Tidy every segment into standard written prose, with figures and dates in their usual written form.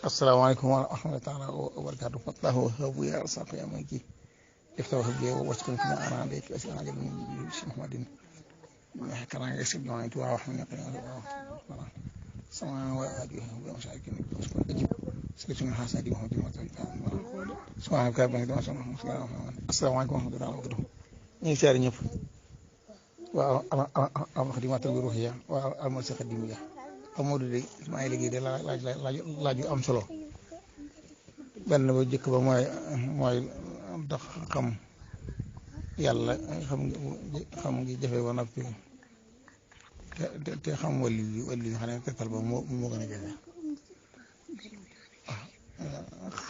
asalaamaaleykum wa rahmatulah wa barakaatu. Allahu wahaabu yaa rasaaqu yaa maliki iftahu habli wa wasqini fi ana alayka as'al ajal min Muhammadin kana yasib joint wa wax ni sama wa aji wa mashakin selection hasa di Muhammad sama ka ba do sama asalaamaaleykum wa rahmatulah wa barakaatu. ñi seer ñëpp waaw am xadimatul ruhiya wa al musaxadimiya Amadou de maa ngi liggéey de laaj yu am solo benn ba jëkk ba mooy ndax xam yàlla xam ngi jafe ba noppi te xam wàllu yi xam ne tegtal ba moo gën a jafe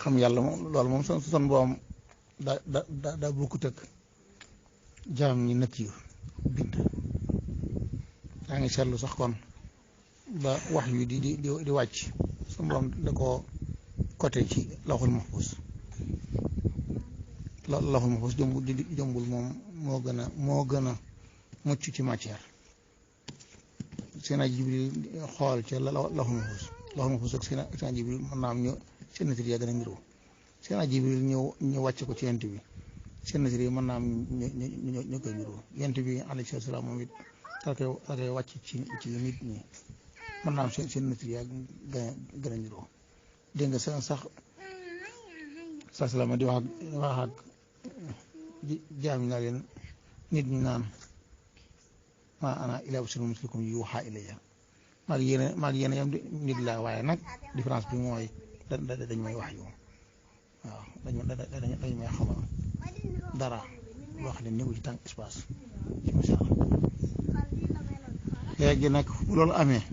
xam yàlla moom loolu moom son boom daa bokkut ak jaam ñi nature bind daa ngi seetlu sax kon ba wax yu di wàcc su borom da ko côté ci lawhul mahfuz jombul moom moo gën a mucc ci matière seen Jibril xool ca lawhul mahfuz ak seen Jibril mën naa am ñu seen nature ya gën a niroo seen Jibril ñëw wàcce ko ci yent bi seen nature yi mën naa am ñu koy niroo yent bi alayhi salaam moom it da koy wàcc ci nit ñi mën naa am seen nature yaa gën a niroo dégg nga sax salaama di wax ak jaam naa leen nit ñi naan maa ana illaa basharun mislukum yuuhaa ilayya maa ngi yéen yam nit laa waaye nag différence bi mooy dañ may wax yu waaw dañ may xamal dara loo xam ne néew ci temps espace ci misaal léegi nag bu loolu amee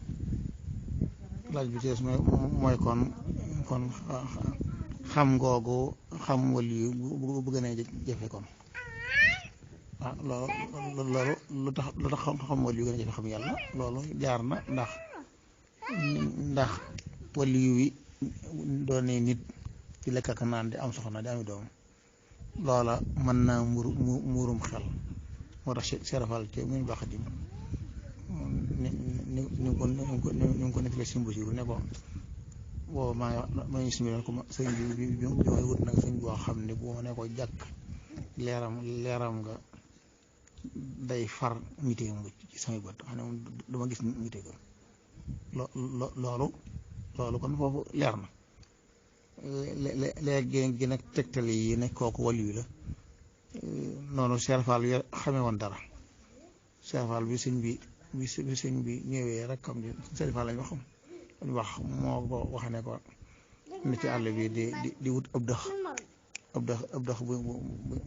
laaj bi tees mooy kon xam ngoogu xam wali bu gën a jafe kon loolu lu tax xam wali yu gën a jafe xam yàlla loolu jaar na ndax wali yu doon ne nit ci lekk ak naan di am soxna di ami doom loola mën naa muurum xel moo tax serafal ci mun baax di ni ko nettalee si Mbosiru ne ko booba maa ngi simbiloon ko sëñ bi mooy wut nag sëñ boo xam ne boo ne ko jàkk leeram nga day far nitee mu ci samay bët xam ne moom dama gis nitee ko loolu kon foofu leer na léegi gi nag tegtal yi ne kooku waliyu la noonu serafal yi xamee woon dara serafal bi sëñ bi ñëwee rek xam ne serafal lañ wax moo ko wax ne ko ne ci àll bi di wut ab dëx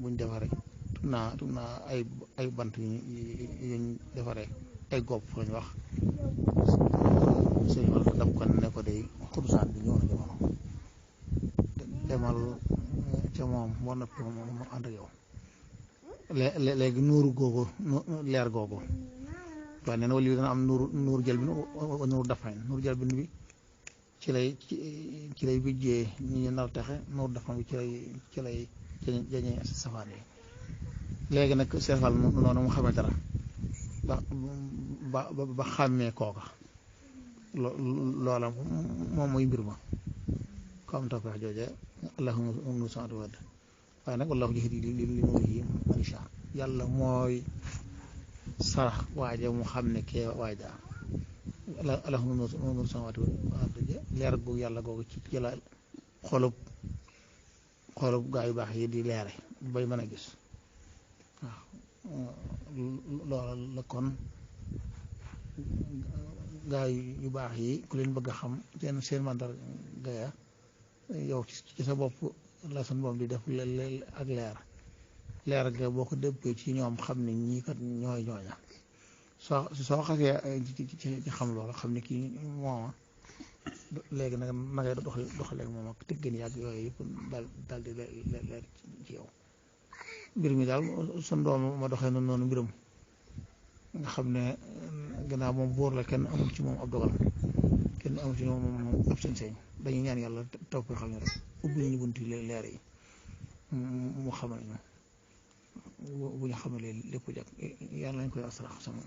buñ defaree tum naa ay bant yuñ defaree ay gopp lañ wax sëñ wala dab ko ne ko day xudusaan bi ñëw na jamono demal ca moom moo noppi moom mu ànd ak yow léegi nuuru googu leer googu waaye nee na wala dana am nuur jël bi nuur dafayn nuur jël bi ci lay bijjee ñi nar texe nuur dafayn bi ci lay jañee safaan yi léegi nag seefal noonu mu xamee dara ba xàmmee kooka loola moom mooy mbir ma ko am tawfeex jooje allahumma nu sant wad waaye nag wallahu yahdi li nuurihi man yashaa yàlla mooy sarax waaja mu xam ne kee waaja allahumma nur samawati wal ardi leer gu yàlla googu ci jëla xolub gaa yu baax yi di leere bay mën a gis waaw loola la kon gaa yu baax yi ku leen bëgg a xam seen mandar gaya yow ci sa bopp la sun boom di def ak leer ga boo ko dëppee ci ñoom xam ne ñii kat ñooy ñooña soo xasee ci xam loola xam ne kii mooma léegi nag na ngay doxaleeg moom ak tëggeen yàgg yooyu yëpp daal di leer ci yow mbir mi daal sun doom ma doxee noonu mbiram nga xam ne gannaaw moom buur la kenn amul ci moom ab dogal kenn amul ci moom ab sañ-sañ dañuy ñaan yàlla taw ko xam ne rek ubbi ñu bunti leer yi mu xamal ñu bu ñu xamalee lépp jàkk yàlla nañ koy asrax sama